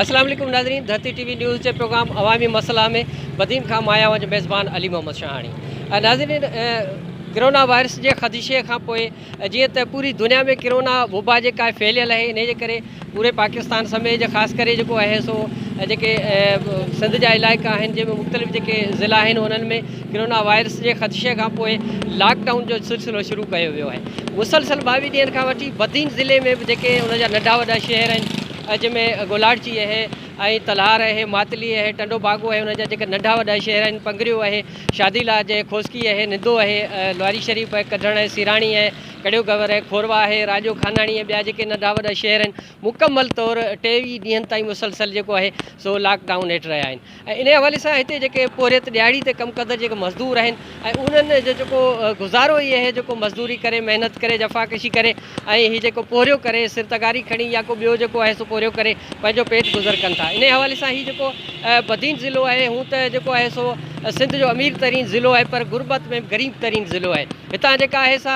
السلام عليڪم ناظرين ڌرتي ٽي وي نيوز جي پروگرام عوامي مسئلا ۾ بدين کان مان آهيان اوهان جو ميزبان علي محمد شاهاڻي ناظرين ڪرونا وائرس جي خدشي کان پوء جيئن ته پوري دنيا ۾ ڪرونا وبا جيڪا آهي ڦهليل آهي انهي جي ڪري پوري پاڪستان سميت خاص ڪري جيڪو آهي سو جيڪي سنڌ جا علائقا آهن جنهن ۾ مختلف جيڪي ضلعا آهن انهن ۾ ڪرونا وائرس جي خدشي کان پوء لاڪ ڊائون جو سلسلو شروع ڪيو ويو آهي مسلسل 22 ڏينهن کان وٺي بدين ضلعي ۾ به جيڪي ان جا ننڍا وڏا شهر آهن جنهن ۾ گولاڙچي آهي ۽ تلهار آهي ماتلي آهي ٽنڊو باگو آهي انهن جا جيڪي ننڍا وڏا شهر آهن پنگريو آهي شادي لاج آهي کوسڪي آهي نندو آهي لواري شريف آهي ڪڍڻ آهي سيراڻي آهي ڪڙيو گور آهي کوروا آهي راڄو خاناڻي ۽ ٻيا جيڪي ننڍا وڏا شهر آهن مڪمل طور 23 ڏينهن تائين مسلسل جيڪو آهي سو لاڪ ڊائون هيٺ رهيا آهن ۽ انهي حوالي سان هتي جيڪي پورهيت ڏهاڙي تي ڪم ڪندڙ جيڪي مزدور آهن ۽ انهن جو جيڪو گذارو ئي اهي جيڪو مزدوري ڪري محنت ڪري جفاڪشي ڪري ۽ هي جيڪو پورهيو ڪري سر تغاري کڻي يا ڪو ٻيو جيڪو آهي سو پورهيو ڪري پنهنجو پيٽ گذر ڪن ٿا انهي حوالي سان هي جيڪو بدين ضلعو آهي هون ته جيڪو آهي سو سنڌ جو امير ترين ضلعو آهي پر غربت ۾ غريب ترين ضلعو آهي هتان جيڪا آهي سا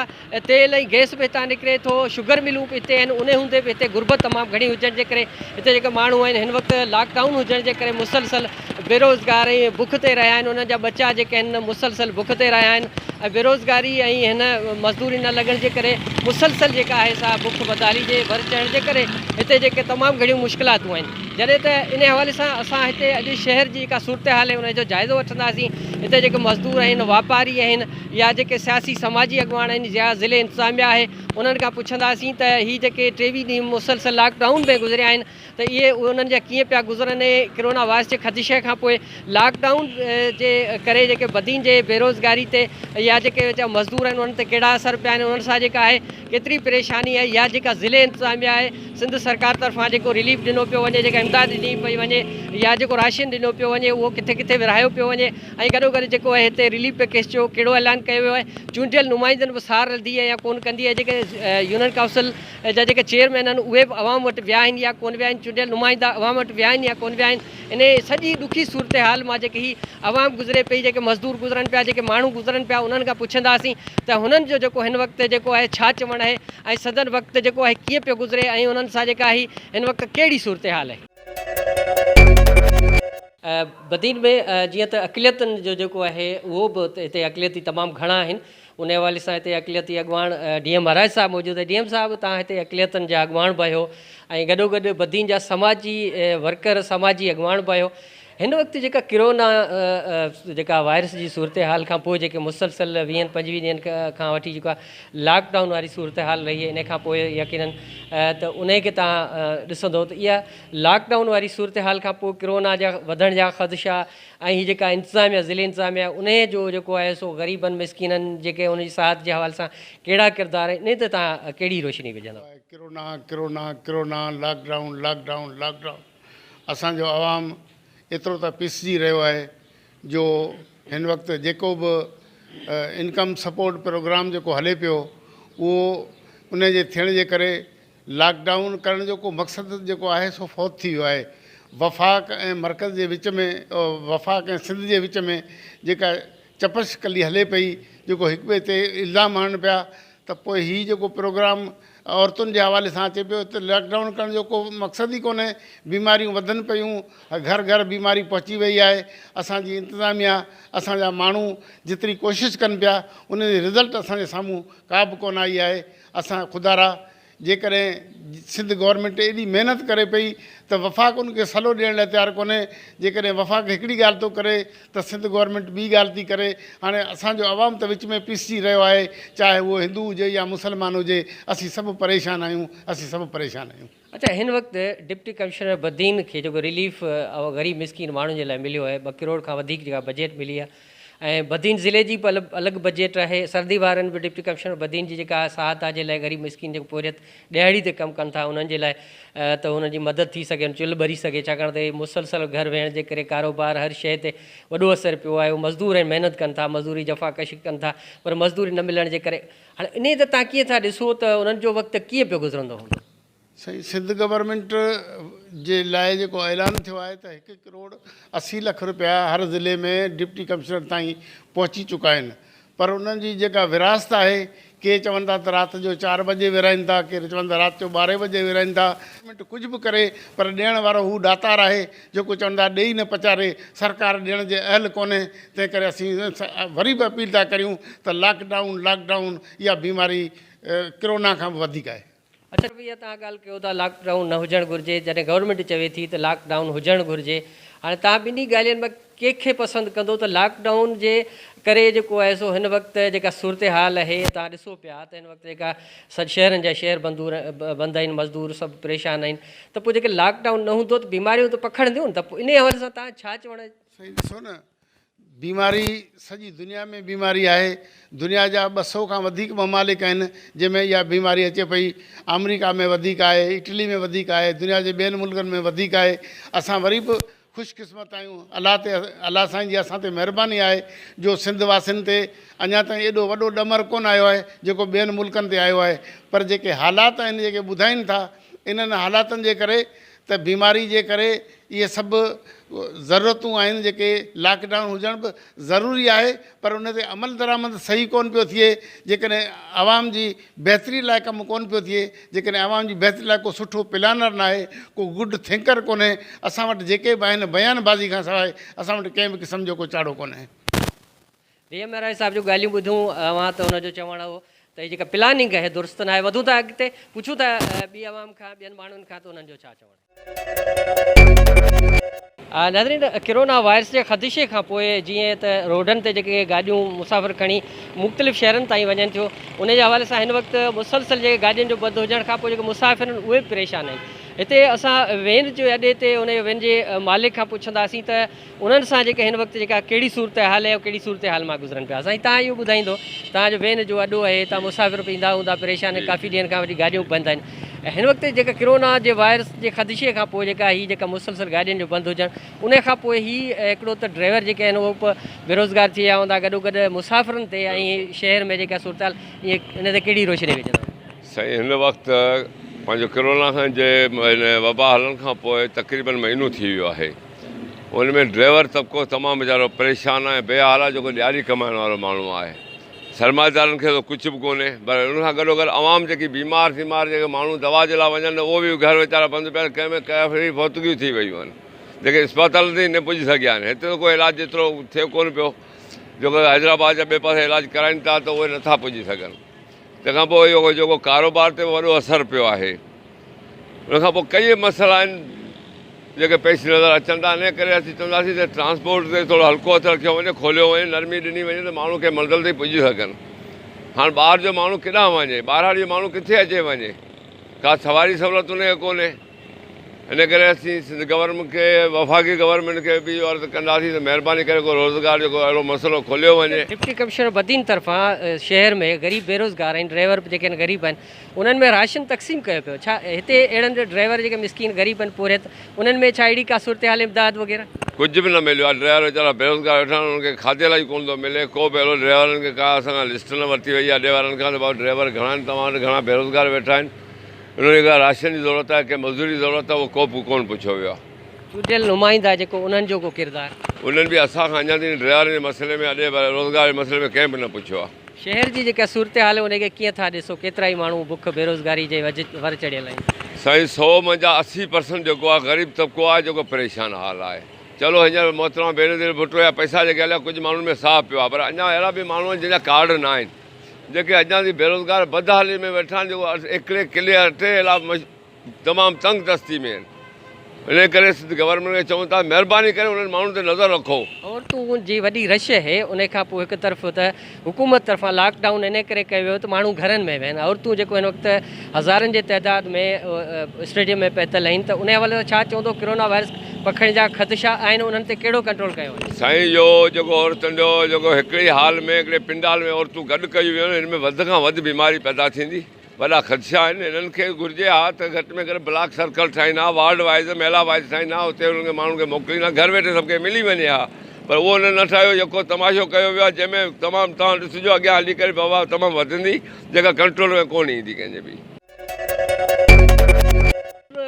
تيل ۽ گئس به هتان نڪري ٿو شگر ملون به هتي آهن انهي هوندي به هتي غربت تمام گهڻي هجڻ جي ڪري هتي جيڪي ماڻهو آهن هن وقت لاڪ ڊائون هجڻ جي ڪري مسلسل بيروزگار ۽ بک تي رهيا آهن انهن جا ٻچا جيڪي آهن مسلسل بک تي رهيا آهن ۽ بيروزگاري ۽ هن مزدوري نه لڳڻ جي ڪري مسلسل جيڪا آهي سا بک بدحالي جي ور چڙهڻ جي ڪري هتي جيڪي تمام گهڻيون مشڪلاتون آهن جڏهن ته انهي حوالي سان اسان هتي اڄ شهر جي جيڪا صورتحال آهي ان جو جائزو وٺنداسين هتي جيڪي مزدور آهن واپاري آهن يا جيڪي سياسي سماجي اڳواڻ آهن يا ضلعي انتظاميا آهي انهن کان پڇنداسين ته هي جيڪي 23 ڏينهن مسلسل لاڪ ڊائون ۾ گذريا آهن ته اهي انهن جا ڪيئن پيا گذرن ۽ ڪرونا وائرس جي خدشي کان پوء لاڪ ڊائون جي ڪري جيڪي بدين جي بيروزگاري تي يا جيڪي ويچارا مزدور آهن انهن تي ڪهڙا اثر پيا آهن انهن سان جيڪا آهي ڪيتري پريشاني آهي يا جيڪا ضلعي انتظاميا آهي سنڌ سرڪار طرفان جيڪو رليف ڏنو پيو وڃي جيڪا امداد ڏني پئي وڃي يا جيڪو راشن ڏنو پيو وڃي اهو ڪٿي ڪٿي ورهايو پيو وڃي ۽ گڏوگڏ جيڪو آهي هتي رليف پيڪيج جو ڪهڙو اعلان ڪيو ويو آهي، چونڊيل نمائندن به سار لڌي آهي يا ڪونه ڪندي آهي، جيڪي يونين ڪائونسل جا جيڪي چيئرمين آهن اهي به عوام وٽ ويا آهن يا ڪونه ويا آهن، چونڊيل نمائندا عوام وٽ ويا آهن يا ڪونه ويا آهن، انهي سڄي ڏکي صورتحال مان جيڪي هي عوام گذري پئي، جيڪي مزدور گذرن پيا، جيڪي ماڻهو گذرن پيا انهن کان پڇنداسين ته هنن جو جيڪو هن وقت جيڪو آهي ڇا چوڻ آهي ۽ سندن وقت جيڪو آهي ڪيئن پيو گذري ۽ انهن سان جيڪا هي هن وقت ڪهڙي صورتحال آهي. بدين ۾ جيئن ته اقليتن جو جيڪو آهي اهو به هتي اقليتي تمام گهڻا آهن ان حوالي سان هتي اقليتي اڳواڻ ڊي ايم مهاراج صاحب موجود آهي ڊي ايم صاحب تهان هتي اقليتن جا اڳواڻ به آهيو ۽ گڏو گڏ بدين جا سماجي ورڪر سماجي اڳواڻ به آهيو هن وقت جيڪا ڪرونا جيڪا وائرس جي صورتحال کان پوء جيڪي مسلسل ويهن پنجويهه ڏينهن کان وٺي جيڪا لاڪ ڊائون واري صورتحال رهي ان کان پوء يقينن ته انهي کي تهان ڏسندو ته اها لاڪ ڊائون واري صورتحال کان پوء ڪرونا جا وڌڻ جا خدشا ۽ هي جيڪا انتظاميا ضلعي انتظاميا انهي جو جيڪو آهي سو غريبن مسڪينن جيڪي ان جي ساهت جي حوالي سان ڪهڙا ڪردار آهن انهي تي توهان ڪهڙي روشني وجهندؤ؟ Corona corona corona lockdown lockdown lockdown اسان جو عوام ايترو ته پيسجي رهيو آهي جو هن وقت جيڪو به انڪم سپورٽ پروگرام جيڪو هلي پيو اهو ان جي ٿيڻ جي ڪري لاڪ ڊائون ڪرڻ جو ڪو مقصد جيڪو آهي سو فوت ٿي ويو آهي. وفاق ۽ مرڪز جي وچ ۾ وفاق ۽ سنڌ جي وچ ۾ جيڪا چپش ڪلي هلي پئي جيڪو هڪ ٻئي تي الزام هڻن پيا ته پوء هي جيڪو پروگرام عورتن جي حوالي سان اچي پيو ته لاڪ ڊائون ڪرڻ جو ڪو مقصد ئي ڪونهي بيماريون وڌن پيون گهر گهر بيماري پهچي وئي آهي اسان جي انتظاميا اسان جا ماڻهو جيتري ڪوشش ڪن پيا ان جي رزلٽ اسان جي سامهون ڪا به ڪونه آئي آهي اسان خدارا جيڪڏهن سنڌ گورنمينٽ ايڏي محنت ڪري پئي ته وفاق ان کي سلو ڏيڻ لاء تيار ڪونهي جيڪڏهن وفاق هڪڙي ڳالهه ٿو ڪري ته سنڌ گورنمينٽ ٻي ڳالهه ٿي ڪري هاڻي اسان جو عوام ته وچ ۾ پيسجي رهيو آهي چاهي اهو هندو هجي يا مسلمان هجي اسين سڀ پريشان آهيون اسين سڀ پريشان آهيون. اڇا هن وقت ڊپٽي ڪمشنر بدين کي جيڪو رليف غريب مسڪين ماڻهن جي لاء مليو آهي 2 ڪروڙ کان وڌيڪ جيڪا بجيٽ ملي آهي ۽ بدين ضلعي جي به الڳ بجيٽ آهي سردي وارن به ڊپٽي ڪمشنر بدين جي جيڪا سهائتا جي لاء غريب مسڪين جيڪو پورهيت ڏهاڙي تي ڪم ڪن ٿا انهن جي لاء ته انهن جي مدد ٿي سگهي چلهه ٻري سگهي ڇاڪاڻ ته مسلسل گهر ويهڻ جي ڪري ڪاروبار هر شيء تي وڏو اثر پيو آهي مزدور آهن محنت ڪن ٿا مزدوري جفاڪشي ڪن ٿا پر مزدوري نه ملڻ جي ڪري هاڻي انهي تي تان ڪيئن ٿا ڏسو ته انهن جو وقت ڪيئن پيو گذرندو هوندو. سائين سنڌ گورنمينٽ جي لاء جيڪو اعلان ٿيو آهي ته هڪ ڪروڙ 80 لک روپيا هر ضلعي ۾ ڊپٽي ڪمشنر تائين پهچي چڪا آهن پر انهن جي جيڪا ورهاست آهي ڪي چون ٿا ته رات جو چار بجي ورهائين ٿا، ڪير چون ٿا رات جو ٻارهين بجي ورهائين ٿا. گورنمينٽ ڪجهه به ڪري پر ڏيڻ وارو هو ڏاتار آهي، جيڪو چون ٿا ڏيئي نه پچاري، سرڪار ڏيڻ جي اهل ڪونهي، تنهن ڪري اسين وري به اپيل ٿا ڪريون ته لاڪ ڊائون لاڪ ڊائون اها بيماري ڪرونا کان به وڌيڪ آهي. اڇا ڀئيا توهان ڳالهه ڪيو ٿا لاڪ ڊائون نه هجڻ گهرجي جڏهن گورنمينٽ چوي ٿي ته لاڪ ڊائون هجڻ گهرجي هاڻي توهان ٻنهي ڳالهين مان ڪنهن کي پسند ڪندو ته لاڪ ڊائون جي ڪري جيڪو آهي سو هن وقت جيڪا صورتحال آهي توهان ڏسو پيا ته هن وقت جيڪا سڄ شهرن جا شهر بندور بند آهن مزدور سڀ پريشان آهن ته پوء جيڪي لاڪ ڊائون نه هوندو ته بيماريون ته پکڙنديون ته پوء انهي حوالي سان توهان ڇا چوڻ سائين ڏسو نه بيماري سڄي دنيا ۾ بيماري آهي دنيا جا 200 کان وڌيڪ ممالڪ آهن جنهن ۾ اها بيماري اچي پئي آمريڪا ۾ وڌيڪ آهي اٽلي ۾ وڌيڪ آهي دنيا جي ٻين ملڪن ۾ وڌيڪ آهي اسان وري به خوش قسمت آهيون الله تي الله سائين جي اسان تي مهرباني آهي جو سنڌ واسين تي اڃا تائين ايڏو وڏو ڏمر ڪونه آيو آهي جيڪو ٻين ملڪن تي آيو آهي پر جيڪي حالات آهن جيڪي ٻڌائين ٿا انهن حالاتن جي ڪري ته بيماري جي ڪري اهي سڀ ضرورتون آهن جيڪي لاڪ ڊائون هجڻ به ضروري آهي پر ان تي عمل درآمد صحيح ڪونه پيو ٿئي جيڪڏهن عوام جي بهتري لاء ڪم ڪونه پيو ٿئي جيڪڏهن عوام جي بهتري لاء ڪو سٺو پلانر ناهي ڪو گڊ ٿنڪر ڪونهي اسان وٽ جيڪي به آهن بيان بازي کان سواء اسان وٽ ڪنهن به قسم جو ڪو چاڙهو ڪونهي. ڊي ايم ميرائي صاحب جون ڳالهيون ٻڌيون اوهان ته ان جو چوڻ هو ته هي جيڪا پلاننگ آهي درست ناهي وڌون ٿا اڳتي پڇون ٿا ٻي عوام کان ٻين ماڻهن کان ته انهن جو ڇا چوڻ آهي. ناظرين ڪرونا وائرس جي خدشي کان پوء جيئن ته روڊن تي جيڪي گاڏيون مسافر کڻي مختلف شهرن تائين وڃن ٿيون ان جي حوالي سان هن وقت مسلسل جيڪي گاڏين جو بند هجڻ کان پوء جيڪي مسافر آهن اهي به پريشان آهن هتي اسان وين جي اڏي تي ان وين جي مالڪ کان پڇنداسين ته انهن سان جيڪي هن وقت جيڪا ڪهڙي صورتحال آهي ۽ ڪهڙي صورتحال مان گذرن پيا سائين تهان اهو ٻڌائيندو تهان جو وين جو اڏو آهي هتان مسافر به ايندا هوندا پريشان آهن ڪافي ڏينهن کان وٺي گاڏيون بند آهن ۽ هن وقت جيڪا ڪرونا جي وائرس جي خدشي کان پوء جيڪا هي جيڪا مسلسل گاڏين جو بند هجڻ ان کان پوء هي هڪڙو ته ڊرائيور جيڪي آهن اهو به بيروزگار ٿي ويا هوندا گڏو گڏ مسافرن تي ۽ شهر ۾ جيڪا صورتحال ائين ان تي ڪهڙي روشني وجهندو. سائين هن وقت پنهنجو ڪرونا کان جي هن وبا هلڻ کان پوء تقريبن مهينو ٿي ويو آهي ان ۾ ڊرائيور طبقو تمام ويچارو پريشان آهي بي حال آهي جيڪو ڏياري ڪمائڻ وارو ماڻهو آهي سرمائيدارن کي ته ڪجهه به ڪونهي پر ان کان گڏو گڏ عوام جيڪي بيمار سيمار جيڪي ماڻهو دوا جي لاء وڃن ته اهو به گهر ويچارا بند پيا آهن ڪنهن ۾ ڪافي فوتگيون ٿي ويون آهن جيڪي اسپتالن تائين نه پڄي سگهيا آهن هتي ته ڪو علاج ايترو ٿئي ڪونه پيو جيڪو حيدرآباد جا ٻئي پاسي علاج ڪرائين ٿا ته اهي نٿا پڄي سگهن تنهن کان پوء اهو جيڪو ڪاروبار تي به وڏو اثر پيو آهي ان کان پوء ڪئي مسئلا آهن جيڪي پيش نظر اچن ٿا ان ڪري اسين چونداسين ته ٽرانسپورٽ تي ٿورو هلڪو هٿ رکيو وڃي کوليو وڃي نرمي ڏني وڃي ته ماڻهو ڪنهن منزل تائين پڄي سگهن هاڻ ٻاهر جو ماڻهو ڪيڏانهن وڃي ٻاهراڙي جو ماڻهو ڪٿي اچي وڃي ڪا سواري سهولت ان کي ڪونهي ان ڪري اسين سنڌ گورنمينٽ کي وفاقي گورنمينٽ کي به اهو عرض ڪنداسين ته مهرباني ڪري ڪو روزگار جو ڪو اهڙو مسئلو کوليو وڃي. ڊپٽي ڪمشنر بدين طرفان شهر ۾ غريب بيروزگار ۽ ڊرائيور به جيڪي آهن غريب آهن انهن ۾ راشن تقسيم ڪيو پيو ڇا هتي اهڙن ڊرائيور جيڪي مسڪين غريب آهن پورهيت انهن ۾ ڇا اهڙي ڪا صورتحال امداد وغيره. ڪجهه به نه مليو آهي ڊرائيور ويچارا بيروزگار ويٺا آهن انهن کي کاڌي لاء ئي ڪونه ٿو ملي ڪو به اهڙو ڊرائيورن کي ڪا اسان کان لسٽ نه ورتي وئي آهي اڏي وارن کان ته ڀائو ڊرائيور گهڻا آهن توهان وٽ گهڻا بيروزگار ويٺا آهن انهن کي ڪا راشن جي ضرورت آهي ڪنهن مزدوري جي ضرورت آهي اهو ڪو به ڪونه پڇيو ويو آهي. چونڊيل نمائندا جيڪو انهن جو ڪو ڪردار. انهن به اسان کان اڃا تائين ڊرائيورن جي مسئلي ۾ اڏي روزگار جي مسئلي ۾ ڪنهن به نه پڇيو آهي. شهر جي جيڪا صورتحال آهي ان کي ڪيئن ٿا ڏسو ڪيترائي ماڻهو بک بيروزگاري جي ور چڙهيل آهن. سائين سو منجهان 80% جيڪو آهي غريب طبقو آهي جيڪو پريشان حال آهي چلو هينئر محترمه بينظير ڀٽو جا پئسا جيڪي هليا ڪجهه ماڻهن ۾ ساهه پيو آهي پر اڃا اهڙا به ماڻهو آهن جن جا ڪارڊ نه آهن جيڪي اڃا تائين بيروزگار بدحالي ۾ ويٺا آهن جيڪو هڪڙي ڪلي اٽي لاء تمام تنگ دستي ۾ آهن انهي ڪري سنڌ گورنمينٽ کي چئون ٿا مهرباني ڪري انهن ماڻهن تي نظر رکو. عورتون جي وڏي رش اهي انهي کان پوء هڪ طرف ته حڪومت طرفان لاڪ ڊائون انهي ڪري ڪيو ويو ته ماڻهو گهرن ۾ ويهن عورتون جيڪو هن وقت هزارن جي تعداد ۾ اسٽيڊيم ۾ پهتل آهن ته انهي حوالي سان ڇا چوندو ڪرونا وائرس پکڙڻ جا خدشا آهن انهن تي ڪهڙو ڪنٽرول ڪيو وڃي. سائين اهو جيڪو عورتن جو جيڪو هڪڙي هال ۾ هڪڙي پنڊال ۾ عورتون گڏ ڪيون ويون آهن ان ۾ وڌ کان وڌ بيماري پيدا ٿيندي وڏا خدشا آهن انهن کي گهرجي ها ته گهٽ ۾ گهٽ بلاڪ سرڪل ٺاهين ها وارڊ وائيز محلا وائيز ٺاهين ها اتي انهن کي ماڻهن کي موڪلين ها گهر ويٺي سڀ کي ملي وڃي ها پر اهو انهن نه ٺاهيو يڪو تماشو ڪيو ويو آهي جنهن ۾ تمام توهان ڏسجو اڳيان هلي ڪري وبا تمام وڌندي جيڪا ڪنٽرول ۾ ڪونه ايندي ڪنهن جي به.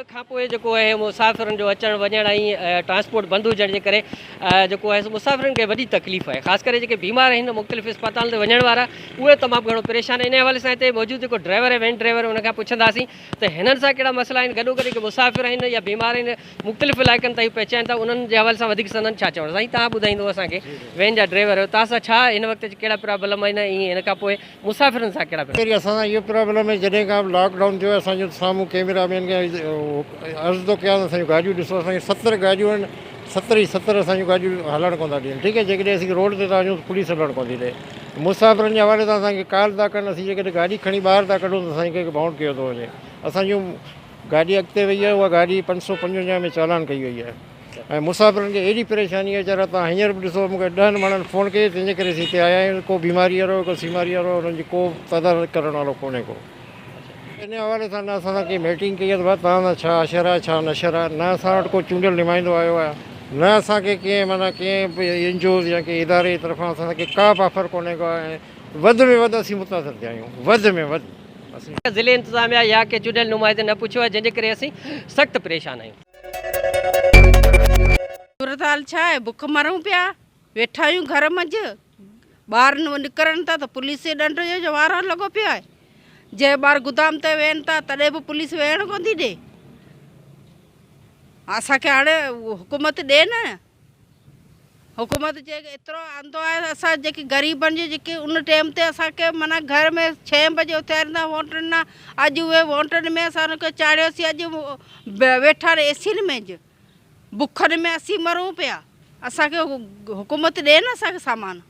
کان پوء جيڪو آهي مسافرن جو اچڻ وڃڻ ۽ ٽرانسپورٽ بند هجڻ جي ڪري جيڪو آهي مسافرن کي وڏي تڪليف آهي خاص ڪري جيڪي بيمار آهن مختلف اسپتالن تي وڃڻ وارا اهي تمام گهڻو پريشان آهن ان حوالي سان هتي موجود جيڪو ڊرائيور آهي وين ڊرائيور ان کان پڇنداسين ته هنن سان ڪهڙا مسئلا آهن گڏو گڏ جيڪي مسافر آهن يا بيمار آهن مختلف علائقن تائين پهچائن ٿا انهن جي حوالي سان وڌيڪ سندن ڇا چوڻ سائين تهان ٻڌائيندو اسان کي وين جا ڊرائيور آهيو تهان سان ڇا هن وقت ڪهڙا پرابلم آهن ۽ هن کان پوء مسافرن سان ڪهڙا پرابلم. پهرين اسان سان اهو پرابلم آهي جڏهن کان به لاڪ ڊائون ٿيو آهي اسان جو سامهون ڪيمرا مين کي عرض ٿو ڪيان ته اسان جون گاڏيون ڏسو اسان جون 70 گاڏيون آهن 70 ئي 70 اسان جون گاڏيون هلڻ ڪونه ٿا ڏين ٺيڪ آهي جيڪڏهن اسين روڊ تي ٿا وڃون ته پوليس هلڻ ڪونه ٿي ڏي مسافرن جي حوالي سان اسان کي ڪال ٿا ڪن اسين جيڪڏهن گاڏي کڻي ٻاهر ٿا ڪڍون ته اسان کي بائونڊ ڪيو ٿو وڃي اسان جون گاڏي اڳتي وئي آهي اها گاڏي 555 ۾ چالان ڪئي وئي آهي ۽ مسافرن کي ايڏي پريشاني آهي ويچارا توهان هينئر به ڏسو مون کي ڏهن ماڻهن فون ڪئي تنهن جي ڪري اسين هتي آيا آهيون ڪو بيماري وارو ڪو سيماري وارو انهن جي ڪو تدارڪ ڪرڻ وارو ڪونهي ڪو ان حوالي سان نه اسان سان ڪنهن ميٽنگ ڪئي آهي ته ڀاء توهان سان ڇا حشر آهي ڇا نشر آهي نه اسان وٽ ڪو چونڊيل نمائندو آيو آهي نه اسان کي ڪنهن معنيٰ ڪنهن به اين جي اوز يا ڪنهن اداري جي طرفان اسان کي ڪا به آفر ڪونهي ڪو ۽ وڌ ۾ وڌ اسين متاثر ٿيا آهيون وڌ ۾ وڌ اسين. ضلعي انتظاميا يا ڪنهن چونڊيل نمائندي نه پڇيو آهي جنهن جي ڪري اسين سخت پريشان آهيون. صورتحال ڇا آهي بک مرون پيا ويٺا آهيون گهر منجهه ٻار نڪرن ٿا ته پوليس جي ڏنڊ جو وارو لڳو پيو آهي جنهن ٻار گدام تي ويهن ٿا تڏهن به پوليس ويهڻ ڪونه ٿي ڏي اسان کي هاڻي حڪومت ڏي نه حڪومت جي ايترو آندو آهي اسان جيڪي غريبن جي جيڪي ان ٽيم تي اسان کي معنيٰ گهر ۾ ڇهين بجي اٿاريندا ووٽن نا اڄ اهي ووٽن ۾ اسان ان کي چاڙهيوسين اڄ ويٺا آهن ايسين ۾ بکن ۾ اسين مرون پيا اسان کي حڪومت ڏي نه اسان کي سامان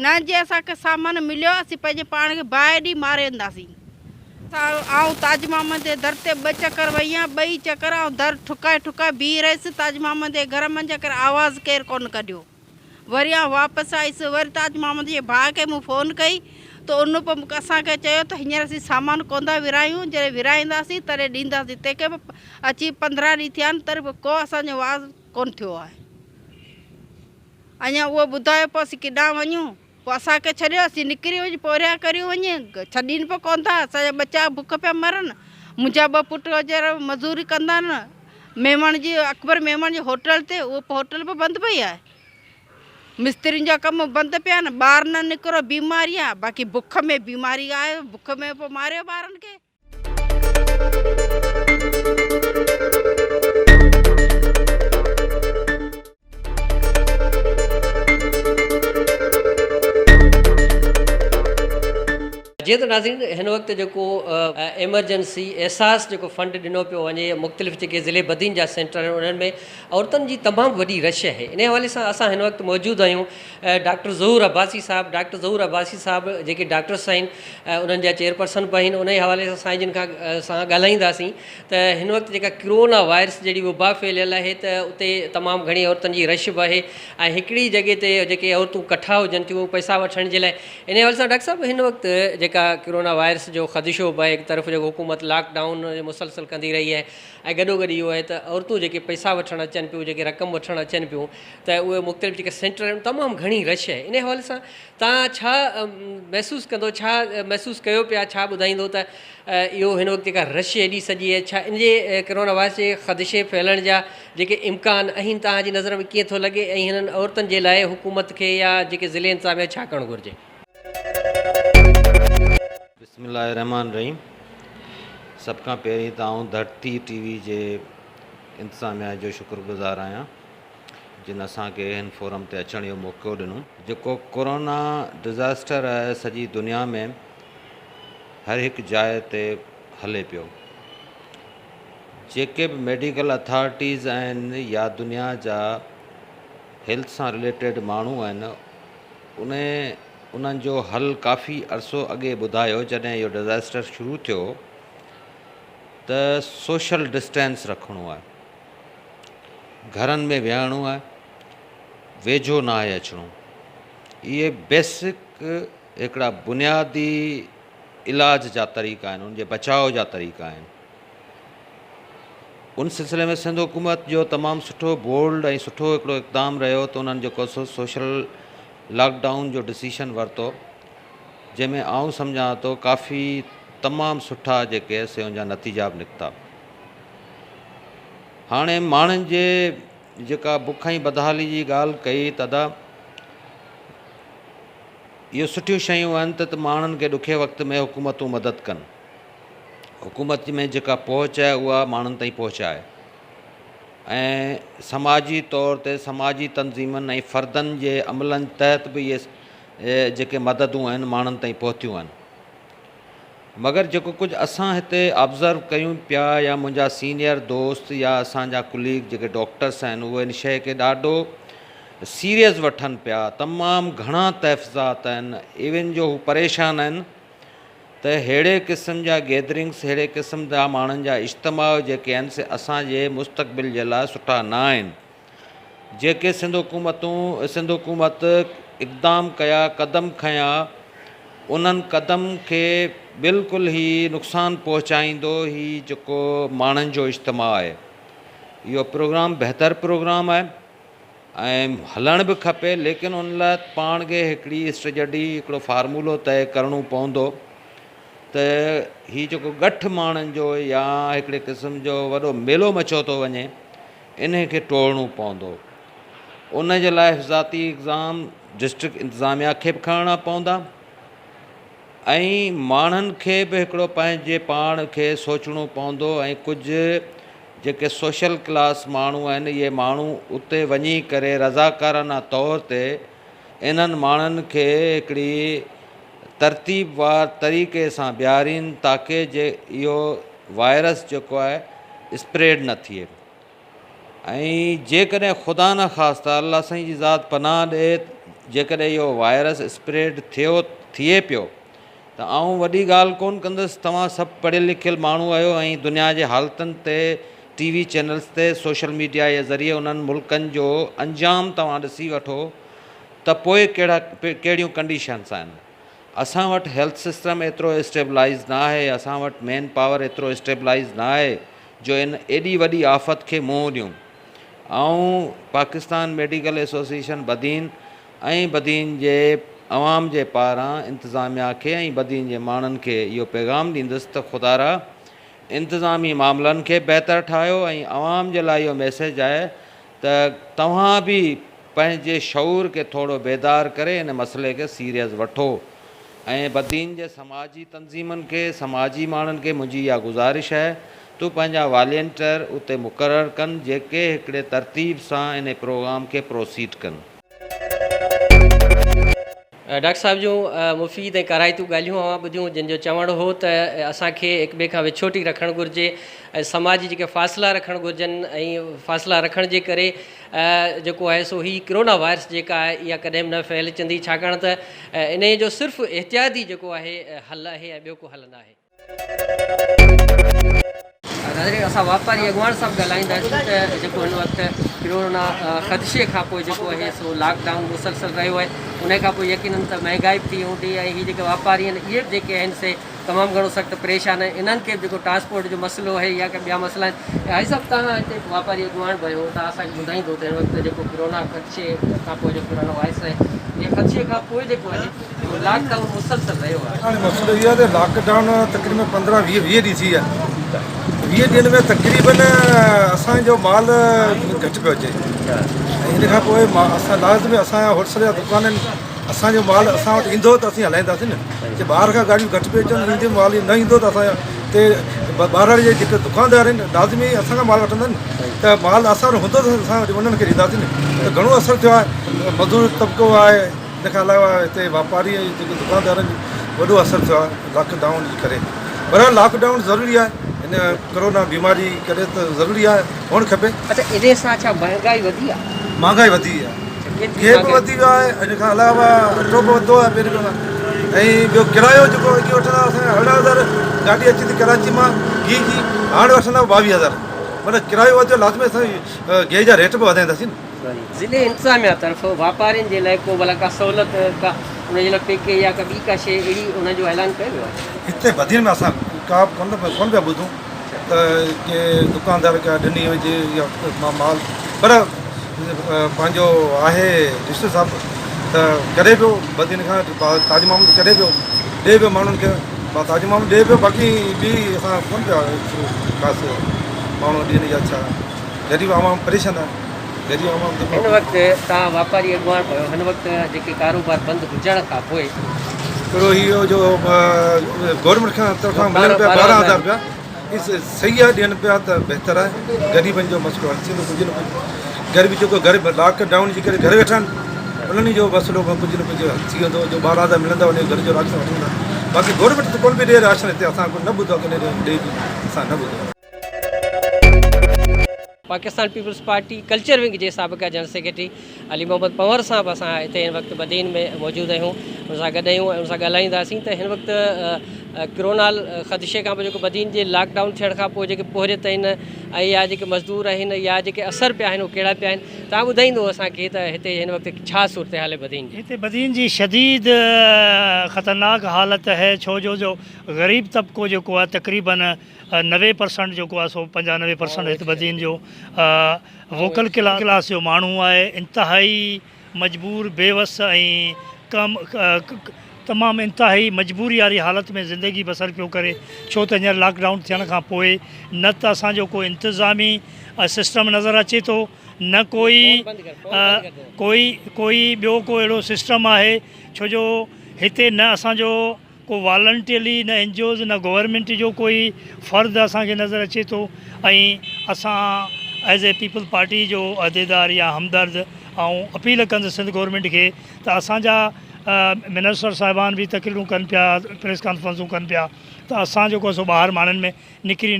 نه جي اسان کي سامان مليو اسين پنهنجي پاڻ کي باهه ڏئي ماري وينداسين. آئون تاج محمد جي در تي ٻه چڪر وئي آهيان، ٻئي چڪر آئون در ٺڪائي ٺڪائي بيهي رهيس، تاج محمد جي گهر منجهه ڪنهن آواز ڪير ڪونه ڪڍيو. وري آئون واپس آيس، وري تاج محمد جي ڀاء کي مون فون ڪئي ته ان به اسان کي چيو ته هينئر اسين سامان ڪونه ٿا ورهايون، جڏهن ورهائينداسين تڏهن ڏينداسين، تنهن کي به اچي 15 ڏينهن ٿيا آهن تڏهن به ڪو اسان جو آواز ڪونه ٿيو آهي. اڃا اهو ٻڌايو پوء اسين ڪيڏانهن وڃون؟ پوء اسان کي ڇڏيو اسين نڪري وڃي پورهيا ڪريون وڃي ڇڏين به ڪونه ٿا اسان جا ٻچا بک پيا مرن منهنجا ٻه پٽ ويچارا مزوري ڪندا آهن ميمڻ جي اڪبر ميمڻ جي هوٽل تي اهو هوٽل به بند پئي آهي مسترين جا ڪم بند پيا آهن ٻاهر نه نڪرو بيماري آهي باقي بک ۾ بيماري آهي بک ۾ پوء ماريو ٻارن کي. جيئن ته ناظرين هن وقت جيڪو ايمرجنسي احساس جيڪو فنڊ ڏنو پيو وڃي مختلف جيڪي ضلعي بدين جا سينٽر آهن انهن ۾ عورتن جي تمام وڏي رش آهي انهي حوالي سان اسان هن وقت موجود آهيون ڊاڪٽر ظهور عباسي صاحب ڊاڪٽر ظهور عباسي صاحب جيڪي ڊاڪٽرس آهن انهن جا چيئرپرسن به آهن انهي حوالي سان سائين جن کان سان ڳالهائينداسين ته هن وقت جيڪا ڪرونا وائرس جهڙي وبا ڦهليل آهي ته اتي تمام گهڻي عورتن جي رش به آهي ۽ هڪڙي جڳهه تي جيڪي عورتون ڪٺا هجن ٿيون پئسا وٺڻ جي لاء انهي حوالي سان ڊاڪٽر صاحب هن وقت جيڪا ڪرونا وائرس جو خدشو به آهي هڪ طرف جيڪو حڪومت لاڪ ڊائون مسلسل ڪندي رهي آهي ۽ گڏوگڏ اهو آهي ته عورتون جيڪي پئسا وٺڻ اچن پيون جيڪي رقم وٺڻ اچن پيون ته اهي مختلف جيڪي سينٽر آهن تمام گهڻي رش آهي انهي حوالي سان توهان ڇا محسوس ڪندو ڇا محسوس ڪيو پيا ڇا ٻڌائيندو ته اهو هن وقت جيڪا رش ايڏي سڄي آهي ڇا ان جي ڪرونا وائرس جي خدشي ڦهلڻ جا جيڪي امڪان آهن توهان جي نظر ۾ ڪيئن ٿو لڳي ۽ هنن عورتن جي لاء حڪومت کي يا جيڪي ضلعي انتظاميا ڇا ڪرڻ گهرجي؟ بسم الله الرحمٰن الرحيم سڀ کان پهرين ته آئون ڌرتي ٽي وي جي انتظاميا جو شڪر گذار آهيان جن اسان کي هن فورم تي اچڻ جو موقعو ڏنو. جيڪو ڪورونا ڊزاسٽر آهي سڄي دنيا ۾ هر هڪ جاء تي هلي پيو. جيڪي به ميڊيڪل اٿارٽيز آهن يا دنيا جا هيلٿ سان رليٽيڊ ماڻهو آهن ان انهن جو حل ڪافي عرصو اڳي ٻڌايو جڏهن اهو ڊزاسٽر شروع ٿيو ته سوشل ڊسٽينس رکڻو آهي. گهرن ۾ ويهڻو آهي، ويجهو ناهي اچڻو. اهي بيسڪ هڪڙا بنيادي علاج جا طريقا آهن، ان جي بچاء جا طريقا آهن. ان سلسلي ۾ سنڌ حڪومت جو تمام سٺو بولڊ ۽ سٺو هڪڙو اقدام رهيو ته انهن جيڪو سو سوشل لاڪ ڊائون جو ڊسيشن ورتو جنهن ۾ آئون سمجهان ٿو ڪافي تمام سٺا جيڪي سي ان جا نتيجا به نڪتا. هاڻي ماڻهن جي جيڪا بک ۽ بدحالي جي ڳالهه ڪئي ته ادا اهو سٺيون شيون آهن ته ماڻهن کي ڏکي وقت ۾ حڪومتون مدد ڪن حڪومت ۾ جيڪا پهچ آهي اها ماڻهن تائين پهچائي ۽ سماجي طور تي سماجي تنظيمن ۽ فردن جي عملن تحت به اهي جيڪي مددون آهن ماڻهن تائين پهتيون آهن مگر جيڪو ڪجهه اسان هتي آبزرو ڪيون پيا يا منهنجا سينئر دوست يا اسان جا ڪليگ جيڪي ڊاڪٽرس آهن اهي ان شيء کي ڏاڍو سيريس وٺن پيا تمام گهڻا تحفظات آهن ايون جو هو پريشان آهن ته ههڙي قسم جا گيدرنگس ههڙي قسم جا ماڻهن جا اجتماع جيڪي آهن سي اسان جي مستقبل جي لاء سٺا نه آهن جيڪي سنڌ حڪومتون سنڌ حڪومت اقدام ڪيا قدم کنيا انهن قدم کي بلڪل هي نقصان پهچائيندو هي جيڪو ماڻهن جو اجتماع آهي اهو پروگرام بهتر پروگرام آهي ۽ هلڻ به کپي ليڪن ان لاء پاڻ کي هڪڙي اسٽريجڊي هڪڙو فارمولو طئي ڪرڻو پوندو ته هي جيڪو ڳٺ ماڻهن جو يا هڪڙي قسم جو وڏو ميلو مچيو ٿو وڃي انهي کي ٽوڙڻو پوندو. ان جي لاء حفاظتي اقدام ڊسٽرڪٽ انتظاميا کي به کڻڻا پوندا ۽ ماڻهن کي به هڪڙو پنهنجي پاڻ کي سوچڻو پوندو ۽ ڪجهه جيڪي سوشل ڪلاس ماڻهو آهن اهي ماڻهو اتي وڃي ڪري رضاڪارانه طور تي انهن ماڻهن کي هڪڙي ترتيب وار طريقي سان بيهارين تاڪه جي اهو وائرس جيڪو آهي اسپريڊ نه ٿئي ۽ جيڪڏهن خدا نه خواسته الله سائين جي ذات پناهه ڏي جيڪڏهن اهو وائرس اسپريڊ ٿيو ٿئي پيو ته آئون وڏي ڳالهه ڪون ڪندس توهان سڀ پڙهيل لکيل ماڻهو آهيو ۽ دنيا جي حالتن تي ٽي وي چينلز تي سوشل ميڊيا جي ذريعي انهن ملڪن جو انجام توهان ڏسي وٺو ته پوء ڪهڙا ڪهڙيون ڪنڊيشنس آهن اسان وٽ هيلٿ سسٽم ايترو اسٽيبلائز نه آهي اسان وٽ مين پاور ايترو اسٽيبلائز نه آهي جو ان ايڏي وڏي آفت کي منهن ڏيون آئون پاڪستان ميڊيڪل ايسوسيئيشن بدين ۽ بدين جي عوام جي پاران انتظاميا کي ۽ بدين جي ماڻهن کي اهو پيغام ڏيندس ته خدارا انتظامي معاملن کي بهتر ٺاهيو ۽ عوام جي لاء اهو ميسيج آهي ته توهان به پنهنجي شعور کي ٿورو بيدار ڪري ان مسئلي کي سيريس وٺو ۽ بدين جي سماجي تنظيمن کي سماجي ماڻهن کي منهنجي اها گذارش آهي ته پنهنجا والينٽر اتي مقرر ڪن جيڪي هڪڙي ترتيب سان انهي پروگرام کي پروسيڊ ڪن. ڊاڪٽر صاحب جون مفيد ۽ ڪارائتيون ڳالهيون اوهان ٻڌيون جن جو چوڻ هو ته اسان کي هڪ ٻئي کان وڇوٽي رکڻ گهرجي ۽ سماجي جيڪي فاصلا رکڻ گهرجن ۽ فاصلا رکڻ جي ڪري جيڪو آهي سو هي ڪرونا وائرس جيڪا آهي اها ڪڏهن به نه ڦهلجندي ڇاڪاڻ ته انهي جو صرف احتياطي جيڪو آهي حل آهي ۽ ٻيو ڪو حل نه آهي. ناظرين اسان واپاري اڳواڻ سان به ڳالهائينداسين ته جيڪو هن وقت ڪرونا خدشي کان پوء جيڪو آهي سو لاڪ ڊائون مسلسل رهيو آهي ان کان پوء يقينن ته مهنگائي به ٿي هوندي ۽ هي جيڪي واپاري آهن اهي به جيڪي آهن سي تمام گهڻو سخت پريشان آهن انهن کي به جيڪو ٽرانسپورٽ جو مسئلو آهي يا ڪي ٻيا مسئلا آهن حاجي صاحب توهان هتي واپاري اڳواڻ به آهيو توهان اسان کي ٻڌائيندو ته هن وقت جيڪو ڪرونا خدشي کان پوء جو ڪرونا وائرس آهي ان خدشي کان پوء جيڪو آهي لاڪ ڊائون مسلسل رهيو آهي. هاڻي مسئلو اهو آهي ته لاڪ ڊائون تقريبن 15 20 ويهه ڏينهن ٿي ويا 20 ڏينهن ۾ تقريبن اسان جو مال گهٽ پيو اچي ۽ ان کان پوء اسان لازمي اسان جا هول سيل جا دڪان آهن اسان جو مال اسان وٽ ايندو ته اسين هلائينداسين نه جي ٻاهر کان گاڏيون گهٽ پيون اچن ايندي مال نه ايندو ته اسان تي ٻاهر جي جيڪي دڪاندار آهن لازمي اسان کان مال وٺندا آهن ته مال اسان وٽ هوندو ته اسان انهن کي ڏينداسين نه ته گهڻو اثر ٿيو آهي مزدور طبقو آهي ان کان علاوه هتي واپاري ۽ جيڪي دڪاندار آهن وڏو اثر ٿيو آهي لاڪ ڊائون جي ڪري بهرحال لاڪ ڊائون ضروري آهي هن ڪرونا بيماري ڪري ته ضروري آهي هئڻ کپي. اڇا انهي سان ڇا مهانگائي وڌي آهي؟ مهانگائي وڌي آهي گيهه به وڌي ويو آهي ان کان علاوه اٽو به وڌو آهي پهرين کان ۽ ٻيو ڪرايو جيڪو اڳي وٺندا هئاسين 18 هزار گاڏي اچي ٿي ڪراچي مان گيهه جي هاڻي وٺندا 22 هزار معنيٰ ڪرايو وڌيو لازمي اسان گيهه جا ريٽ به وڌائينداسين. ضلعي انتظاميا طرف واپارين جي لاء ڪو ڀلا ڪا سهولت ڪا ان جي لاء پيڪيج يا ڪا ٻي ڪا شيء اهڙي ان جو اعلان ڪيو ويو آهي؟ هتي بدين ۾ اسان ڪا به ڪونه ڪونه پيا ٻڌون ته ڪي دڪاندار ڪا ڏني هجي يا مال پر پنهنجو آهي ڊسٽرڪٽ صاحب ته ڪري پيو بدين کان تاج محمد ڪري پيو ڏي پيو ماڻهن کي تاج محمد ڏي پيو باقي ٻي اسان ڪونه پيا خاص ماڻهو ڏين يا ڇا. غريب عوام پريشان آهي غريب عوام ته هن وقت توهان واپاري اڳواڻ به آهيو هن وقت جيڪي ڪاروبار بند هجڻ کان پوء. ڪهڙو هي جو گورنمينٽ کان طرفان ملن پيا 12000 روپيا هي صحيح آهي ڏين پيا ته بهتر آهي غريبن جو مسئلو حل ٿيندو ڪجهه نه ڪجهه غريب جيڪو غريب لاڪ ڊائون جي ڪري گهر ويٺا آهن انهن جو مسئلو به ڪجهه نه ڪجهه حل ٿي ويندو جو 12000 ملندا انهن گهر جو راشن وٺندا باقي گورنمينٽ ته ڪونه پئي ڏي راشن هتي اسان نه ٻڌو آهي ڪڏهن ڏي ٿي اسان نه ٻڌو آهي. Pakistan peoples party culture wing جي سابقه جنرل سيڪريٽري علي محمد پنهور سان به اسان هتي هن وقت بدين ۾ موجود آهيون ان سان گڏ آهيون ۽ ان سان ڳالهائينداسين ته هن وقت ڪرونا خدشي کان پوء جيڪو بدين جي لاڪ ڊائون ٿيڻ کان پوء جيڪي پورهيت آهن ۽ يا جيڪي مزدور آهن يا جيڪي اثر پيا آهن اهي ڪهڙا پيا آهن توهان ٻڌائيندو اسان کي ته هتي هن وقت ڇا صورتحال آهي بدين جي. هتي بدين جي شديد خطرناڪ حالت آهي ڇو جو جو غريب طبقو جيڪو آهي تقريبن 90 پرسنٽ جيڪو آهي سو 95 پرسنٽ هت بدين جو ووڪل ڪلاس جو ماڻهو آهي انتهائي مجبور بي وس ۽ ڪم تمام انتهائي مجبوري واري حالت ۾ زندگي بسر پيو ڪري ڇو ته هينئر لاڪ ڊائون ٿيڻ کان پوء نه ته اسان جو ڪو انتظامي سسٽم نظر اچي ٿو نه ڪوئي ڪوئي ڪوئي ٻيو ڪو اهڙو سسٽم آهي ڇو جو هتي نه اسان جو ڪو والنٽيرلي نه اين جي اوز نه گورنمينٽ جو ڪوئي فرد اسان کي نظر اچي ٿو ۽ اسان ايز اي پيپلز پارٽي جو عهديدار يا همدرد آئون اپيل ڪندس سنڌ گورنمينٽ کي ته اسان جا منسٽر صاحبان به تقريرون ڪن پيا پريس ڪانفرنسون ڪن پيا ته اسان جيڪو سو ٻاهر ماڻهن ۾ نڪري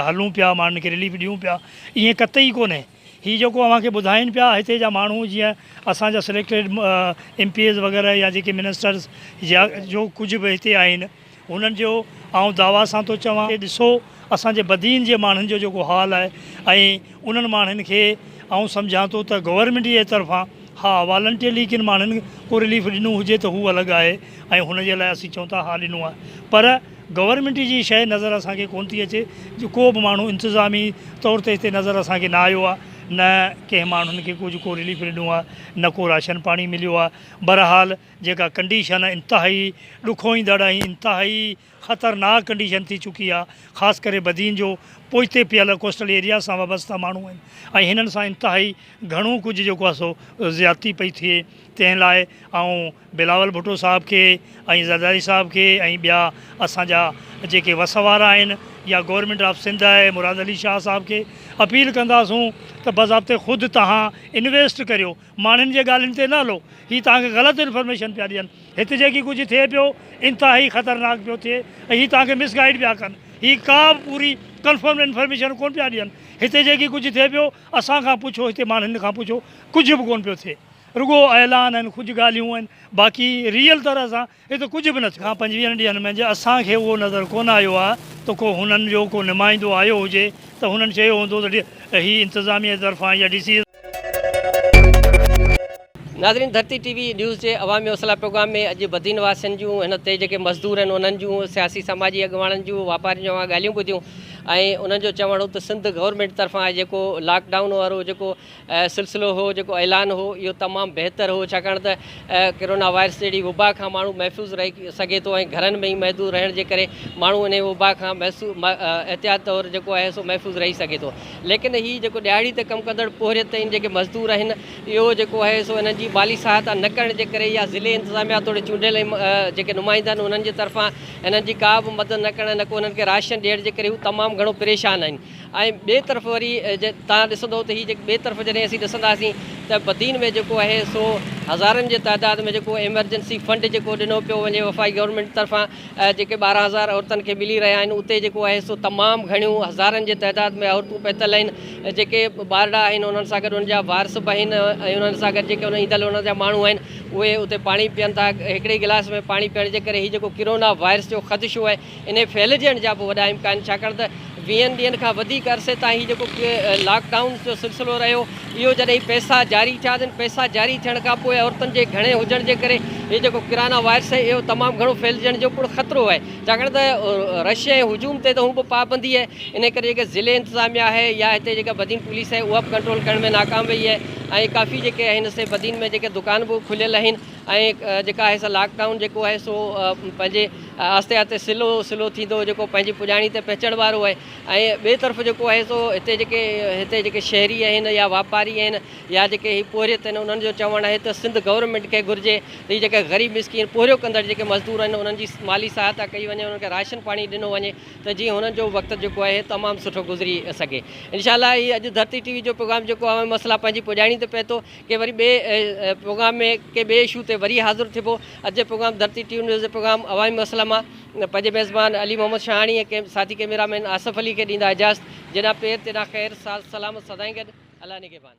هلون پيا ماڻهن کي رليف ڏيون پيا ائين قطعي ڪونهي هي جيڪو اوهان کي ٻڌائين پيا هتي جا ماڻهو جيئن اسان جا سليڪٽيڊ ايم پي ايز وغيره يا جيڪي منسٽرز يا جو ڪجهه به هتي آهن هنن جو آئون دعويٰ سان ٿو چوان ڏسو اسان جي بدين جي ماڻهن جو جيڪو حال آهي ۽ انهن ماڻهن کي آئون سمجهان ٿو ته گورنمينٽ جي طرفان ها والنٽيرلي ڪن ماڻهن ڪو رليف ڏنو هجي ته هو الڳ آهي ۽ هن جي لاء اسين چئون ٿا ها ڏنو آهي پر گورنمينٽ جي شيء نظر اسان کي ڪونه ٿي اچي جو ڪو به ماڻهو انتظامي طور تي هتي نظر اسان کي نه آيو آهي نه ڪنهن ماڻهن کي ڪجهه ڪو رليف ڏنو آهي نه ڪو راشن پاڻي مليو آهي بهرحال جيڪا ڪنڊيشن انتهائي ڏکوئيندڙ ۽ انتهائي خطرناڪ ڪنڊيشن ٿي چڪي آهي خاص ڪري بدين جو پوئتي پيل ڪوسٽل ايريا سان وابسته ماڻهو آهن ۽ هنن سان انتهائي گهڻو ڪجهه جيڪو آهي سو زيادتي پئي ٿئي تنهن لاء آئون بلاول ڀٽو صاحب کي ۽ زرداري صاحب کي ۽ ٻيا اسان جا جيڪي وس وارا آهن يا گورنمينٽ آف سنڌ آهي مراد علي شاهه صاحب کي اپيل ڪنداسون ته بضابطه خود توهان انويسٽ ڪريو ماڻهن جي ڳالهين تي نه هلو هي توهان کي غلط انفارميشن پيا ڏين هت جيڪي ڪجهه ٿئي پيو انتهائي خطرناڪ پيو ٿئي ۽ هي توهان کي مس گائيڊ پيا ڪن هي ڪا به پوري ڪنفرم انفارميشن ڪونه پيا ڏين هتي جيڪي ڪجهه ٿئي پيو اسان کان پڇو هتي ماڻهن کان پڇو ڪجهه به ڪونه پيو ٿئي رڳو اعلان آهن ڪجهه ڳالهيون آهن باقي ريئل طرح سان هتي ڪجهه به نه ٿيو. کان پنجويهن ڏينهن ۾ جي اسان کي اهو نظر ڪونه آيو آهي ته ڪو هنن جو ڪو نمائندو آيو هجي ته هنن چيو هوندو ته هي انتظاميه جي طرفان يا ڊي سي. ناظرين ڌرتي ٽي وي نيوز جي عوامي حوصلا پروگرام ۾ اڄ بدين واسين جون هن تي جيڪي مزدور آهن انهن جون سياسي سماجي اڳواڻن جون واپارين جون اوهان ڳالهيون ٻڌيون ۽ انهن جو چوڻ هو ته سنڌ گورنمينٽ طرفان جيڪو لاڪ ڊائون وارو جيڪو سلسلو هو جيڪو اعلان هو اهو تمام بهتر هو ڇاڪاڻ ته ڪرونا وائرس جهڙي وبا کان ماڻهو محفوظ رهي سگهي ٿو ۽ گهرن ۾ ئي محدود رهڻ جي ڪري ماڻهو انهي وبا کان احتياط طور جيڪو آهي سو محفوظ رهي سگهي ٿو ليڪن هي جيڪو ڏهاڙي تي ڪم ڪندڙ پورهيت ۽ جيڪي مزدور آهن اهو جيڪو آهي سو انهن جي مالي سهائتا نه ڪرڻ جي ڪري يا ضلعي انتظاميا توڙي چونڊيل جيڪي نمائندا آهن انهن جي طرفان انهن جي ڪا به مدد نه ڪرڻ نه ڪو انهن کي راشن ڏيڻ جي ڪري هو تمام گهڻو پريشان آهن ۽ ٻئي طرف وري توهان ڏسندو ته هي جيڪي ٻئي طرف جڏهن اسين ڏسنداسين ته بدين ۾ جيڪو آهي سو هزارن جي تعداد ۾ جيڪو ايمرجنسي فنڊ جيڪو ڏنو پيو وڃي وفاقي گورنمينٽ طرفان جيڪي 12 هزار عورتن کي ملي رهيا آهن اتي جيڪو آهي سو تمام گهڻيون هزارن جي تعداد ۾ عورتون پهتل آهن جيڪي ٻارڙا آهن انهن سان گڏ انهن جا وارث به آهن ۽ انهن سان گڏ جيڪي ايندل انهن جا ماڻهو آهن اهي اتي پاڻي پيئن ٿا هڪڙي گلاس ۾ پاڻي پيئڻ جي ڪري هي جيڪو ڪرونا وائرس جو خدشو آهي انهي ڦهلجڻ جا به وڏا امڪان آهن ڇاڪاڻ ته ويهن ڏينهن کان وڌيڪ عرصي تائين هي جيڪو لاڪ ڊائون جو سلسلو رهيو اهو جڏهن پئسا جاري ٿيا ته پئسا جاري ٿيڻ کان پوء عورتن جي گهڻي هجڻ جي ڪري هي جيڪو ڪرانا وائرس آهي اهو تمام گهڻو ڦهلجڻ جو پڻ خطرو آهي ڇاڪاڻ ته رش ۽ هجوم تي ته هون به پابندي آهي انهي ڪري جيڪا ضلعي انتظاميا آهي يا هتي جيڪا بدين پوليس آهي اها به ڪنٽرول ڪرڻ ۾ ناڪام وئي آهي. ۽ ڪافي جيڪي آهن سي بدين ۾ جيڪي دڪان به کليل آهن ۽ جيڪا آهي سا لاڪ ڊائون جيڪو آهي سو پنهنجي آهستي آهستي سلو سلو ٿيندو جيڪو پنهنجي پڄاڻي تي پهچڻ وارو آهي ۽ ٻئي طرف جيڪو آهي سو هتي جيڪي هتي جيڪي شهري آهن يا واپاري آهن يا جيڪي هي پورهيت آهن انهن جو چوڻ آهي ته سنڌ گورنمينٽ کي گهرجي ته هي جيڪي غريب مسڪين پورهيو ڪندڙ جيڪي مزدور آهن انهن جي مالي سهائتا ڪئي وڃي انهن کي راشن پاڻي ڏنو وڃي ته جيئن هنن جو وقت جيڪو آهي تمام سٺو گذري سگهي انشاء الله هي اڄ ڌرتي ٽي وي جو پروگرام جيڪو آهي مسئلا پنهنجي پڄاڻي تي پهتو ڪي وري ٻئي پروگرام ۾ ڪي ٻئي اشو تي وري حاضر ٿيبو اڄ جي پروگرام ڌرتي ٽي وي نيوز جي پروگرام عوامي مسئلا مان پنهنجي ميزبان علي محمد شاهاڻي ۽ ساٿي ڪئميرا مين آصف علي کي ڏيندا اجازت جيڏانهن پير تيڏانهن خير سال سلامت سدائين گڏ الله نگهبان.